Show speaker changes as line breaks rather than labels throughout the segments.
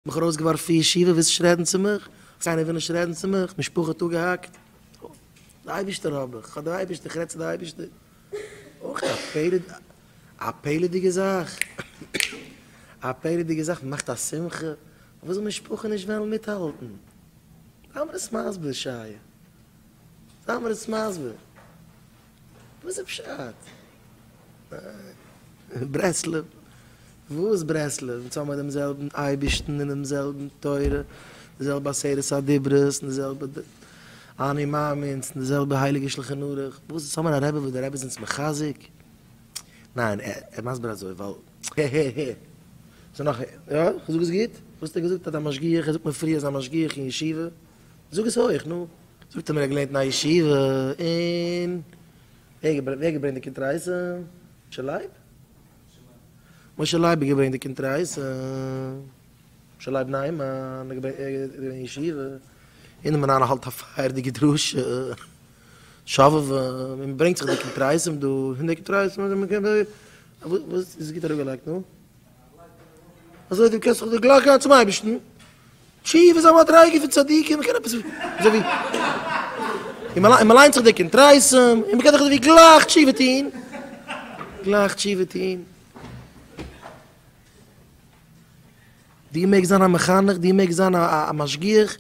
מיך ארויסגעווארפן פון ישיבה, ווילסט נישט רעדן צו מיך? קיינער וויל נישט רעדן צו מיך, משפחה האט אפגעהאקט. די אייבערשטער האב איך, כ'האב די אייבערשטער, איך רעד צו די אייבערשטער. אויך א פלא, א פלא'דיגע זאך, א פלא'דיגע זאך, מ'מאכט א שמחה, פארוואס זאל משפחה נישט וועלן מיטהאלטן? זיי מיר עס מסביר שייע, זיי מיר עס מסביר, וואס איז פשט? ברסלב? וואס ברסלב? אונז האבן דעם זעלבן אייבערשטן און דעם זעלבן תורה, די זעלבע עשרת הדיברות און די זעלבע אני מאמינ'ס און די זעלבע הייליגע שלחן ערוך, וואס האבן מיר א רבי וואס דער רבי איז אונז מחזק? ניין, ער איז מסביר אזוי ווייל הער הער הער, ס'איז נאך, יא? כ'זאג עס גוט? וואס האט ער געזאגט אז א משגיח, ער זאגט מיר פריער אז א משגיח אין ישיבה, זאג עס הויך, נו. זאגט ער מיר ער האט געלערנט אין א ישיבה און ווער האט געברענגט די קונטרסים? משה לייב? משה לייב האט געברענגט די קונטרסים, משה לייב ניימאן האט געברענגט, ער איז געווען אין ישיבה, און די מנהל האלט א פייערדיגע דרשה, שובבים, און מען ברענגט זיך די קונטרסים דא, און די קונטרסים, וואס איז גוט אראפגעלייגט, נו? אזוי דו קענסט דאך גלייך גיין צום אייבערשטן, תשובה איז א מדריגה פון צדיקים, מ'קען עפעס אזוי ווי און מ'ליינט זיך די קונטרסים, און מ'קען דאך אזוי ווי גלייך תשובה טון, גלייך תשובה טון. דו מעגסט זיין א מחנך, דו מעגסט זיין א משגיח,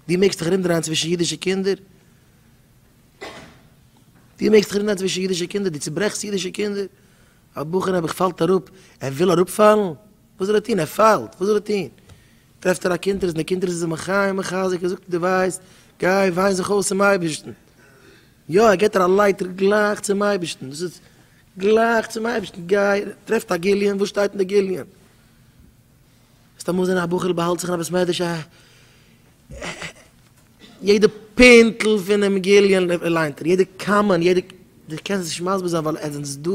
דו מעגסט זיך ארומדרייען צווישן אידישע קינדער, דו מעגסט זיך ארומדרייען צווישן אידישע קינדער, דו צוברעכסט אידישע קינדער, א בחור נעבעך פאלט אראפ, ער וויל אראפפאלן? וואס זאל ער טון? ער פאלט, וואס זאל ער טון? טרעפט ער א קונטרס און דער קונטרס איז אים מחיה און מחזק, ער זאגט דו ווייסט, גיי וויין זיך אויס צום אייבערשטן. יא, ער געבט דיר א לייטער גלייך צום אייבערשטן, דאס איז גלייך צום אייבערשטן, גיי, טרעפט א גיליון, וואס שטייט אין די גיליון? וועסט אמאל זען א בחור'ל באהאלט זיך אין א בית מדרש, א יעדע פינטל פונעם גיליון ליינט ער, יעדע קאמע, יעדע, דו קענסט עס נישט מסביר זיין ווייל עס איז דא.